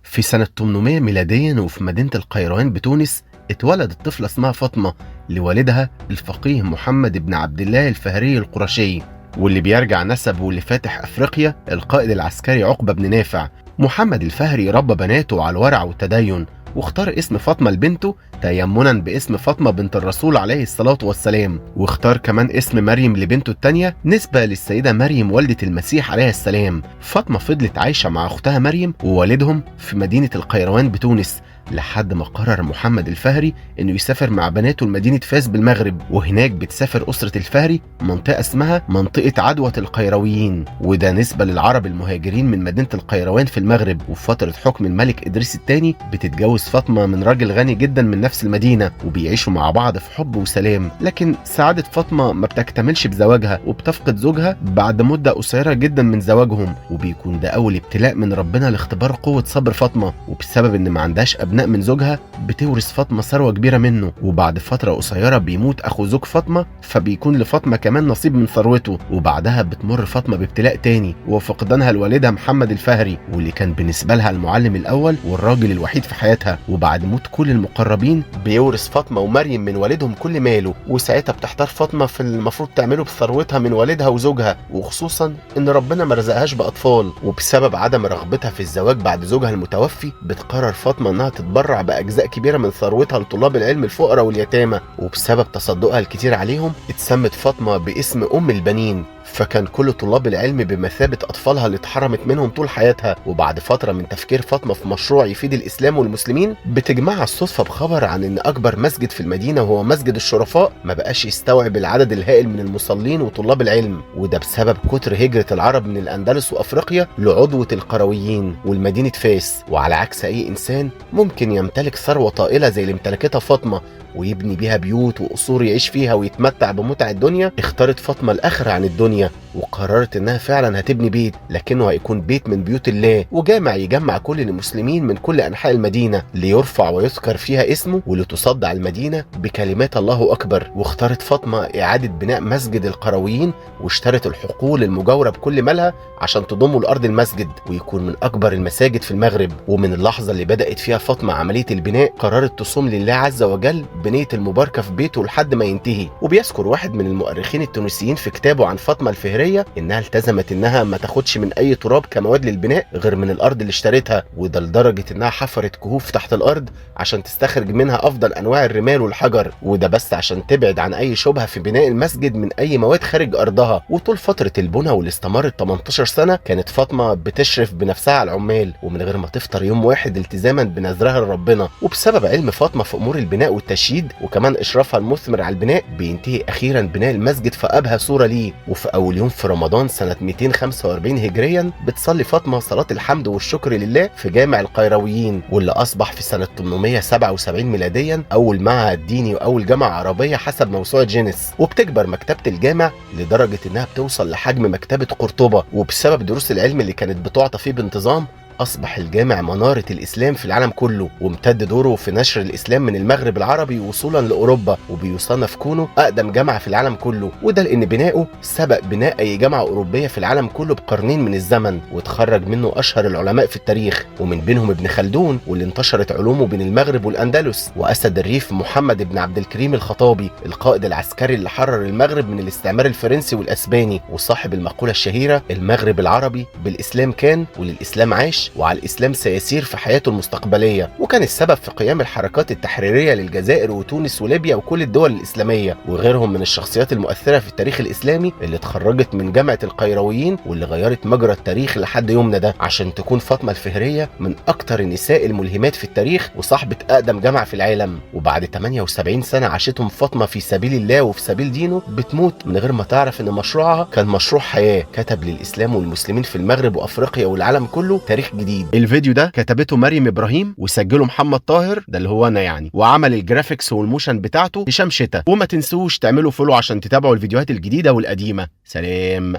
في سنة 800 ميلاديا وفي مدينة القيروان بتونس اتولدت طفلة اسمها فاطمة لوالدها الفقيه محمد بن عبد الله الفهري القرشي، واللي بيرجع نسبه لفاتح أفريقيا القائد العسكري عقبة بن نافع. محمد الفهري ربى بناته على الورع والتدين، واختار اسم فاطمة لبنته تيمنا باسم فاطمة بنت الرسول عليه الصلاة والسلام، واختار كمان اسم مريم لبنته التانية نسبة للسيدة مريم والدة المسيح عليه السلام. فاطمة فضلت عايشة مع أختها مريم ووالدهم في مدينة القيروان بتونس لحد ما قرر محمد الفهري انه يسافر مع بناته لمدينة فاس بالمغرب، وهناك بتسافر أسرة الفهري منطقة اسمها منطقة عدوة القيرويين، وده نسبة للعرب المهاجرين من مدينة القيروان في المغرب. وفي فترة حكم الملك إدريس الثاني بتتجوز فاطمة من راجل غني جدا من نفس المدينة، وبيعيشوا مع بعض في حب وسلام. لكن سعادة فاطمة ما بتكتملش بزواجها، وبتفقد زوجها بعد مدة قصيرة جدا من زواجهم، وبيكون ده أول ابتلاء من ربنا لاختبار قوة صبر فاطمة. وبسبب إن ما عندهاش أبناء من زوجها بتورث فاطمة ثروة كبيرة منه، وبعد فترة قصيرة بيموت أخو زوج فاطمة، فبيكون لفاطمة كمان نصيب من ثروته. وبعدها بتمر فاطمة بابتلاء تاني وفقدانها لوالدها محمد الفهري، واللي كان بالنسبة لها المعلم الأول والراجل الوحيد في حياتها. وبعد موت كل المقربين بيورث فاطمة ومريم من والدهم كل ماله، وساعتها بتحتار فاطمة في المفروض تعمله بثروتها من والدها وزوجها، وخصوصا إن ربنا ما رزقهاش بأطفال. وبسبب عدم رغبتها في الزواج بعد زوجها المتوفي بتقرر فاطمة إنها تتبرع بأجزاء كبيرة من ثروتها لطلاب العلم الفقراء واليتامى، وبسبب تصدقها الكتير عليهم اتسمت فاطمة باسم أم البنين، فكان كل طلاب العلم بمثابة أطفالها اللي اتحرمت منهم طول حياتها. وبعد فترة من تفكير فاطمة في مشروع يفيد الإسلام والمسلمين بتجمعها الصدفة بخبر عن إن أكبر مسجد في المدينة وهو مسجد الشرفاء ما بقاش يستوعب العدد الهائل من المصلين وطلاب العلم، وده بسبب كتر هجرة العرب من الأندلس وأفريقيا لعضوة القرويين والمدينة فاس. وعلى عكس أي إنسان ممكن يمتلك ثروة طائلة زي اللي امتلكتها فاطمة ويبني بيها بيوت وقصور يعيش فيها ويتمتع بمتع الدنيا، اختارت فاطمة الآخرة عن الدنيا، وقررت انها فعلا هتبني بيت، لكنه هيكون بيت من بيوت الله وجامع يجمع كل المسلمين من كل انحاء المدينة ليرفع ويذكر فيها اسمه ولتصدع المدينة بكلمات الله اكبر. واختارت فاطمة اعادة بناء مسجد القرويين، واشترت الحقول المجاورة بكل مالها عشان تضمه لارض المسجد ويكون من اكبر المساجد في المغرب. ومن اللحظة اللي بدأت فيها فاطمة عملية البناء قررت تصوم لله عز وجل بنية المباركة في بيته لحد ما ينتهي. وبيذكر واحد من المؤرخين التونسيين في كتابه عن فاطمة الفهرية انها التزمت انها ما تاخدش من اي تراب كمواد للبناء غير من الارض اللي اشتريتها، وده لدرجة انها حفرت كهوف تحت الارض عشان تستخرج منها افضل انواع الرمال والحجر، وده بس عشان تبعد عن اي شبهة في بناء المسجد من اي مواد خارج ارضها. وطول فترة البناء واللي استمرت 18 سنة كانت فاطمة بتشرف بنفسها على العمال ومن غير ما تفطر يوم واحد التزاما بنذرها لربنا. وبسبب علم فاطمة في امور البناء والتشييد وكمان اشرافها المثمر على البناء بينتهي اخيرا بناء المسجد في ابهى صورة ليه. وفي اول يوم في رمضان سنة 245 هجريا بتصلي فاطمة صلاة الحمد والشكر لله في جامع القيرويين، واللي اصبح في سنة 877 ميلاديا اول معهد ديني واول جامعة عربية حسب موسوعة جينيس. وبتكبر مكتبة الجامع لدرجة انها بتوصل لحجم مكتبة قرطبة، وبسبب دروس العلم اللي كانت بتعطى فيه بانتظام أصبح الجامع منارة الإسلام في العالم كله، وامتد دوره في نشر الإسلام من المغرب العربي وصولا لأوروبا، وبيصنف كونه أقدم جامعة في العالم كله، وده لأن بناؤه سبق بناء أي جامعة أوروبية في العالم كله بقرنين من الزمن، وتخرج منه أشهر العلماء في التاريخ، ومن بينهم ابن خلدون واللي انتشرت علومه بين المغرب والأندلس، وأسد الريف محمد بن عبد الكريم الخطابي القائد العسكري اللي حرر المغرب من الاستعمار الفرنسي والأسباني، وصاحب المقولة الشهيرة المغرب العربي بالإسلام كان وللإسلام عاش وعلى الإسلام سيسير في حياته المستقبلية. وكان السبب في قيام الحركات التحريرية للجزائر وتونس وليبيا وكل الدول الإسلامية، وغيرهم من الشخصيات المؤثرة في التاريخ الإسلامي اللي اتخرجت من جامعة القيرويين واللي غيرت مجرى التاريخ لحد يومنا ده، عشان تكون فاطمة الفهرية من أكتر النساء الملهمات في التاريخ وصاحبة أقدم جامعة في العالم. وبعد 78 سنة عاشتهم فاطمة في سبيل الله وفي سبيل دينه بتموت من غير ما تعرف إن مشروعها كان مشروع حياة كتب للإسلام والمسلمين في المغرب وأفريقيا والعالم كله تاريخ جديد. الفيديو ده كتبته مريم ابراهيم وسجله محمد طاهر ده اللي هو انا يعني، وعمل ال graphics وال motion بتاعته هشام شتا. وما تنسوش تعملوا follow عشان تتابعوا الفيديوهات الجديدة والقديمه. سلام.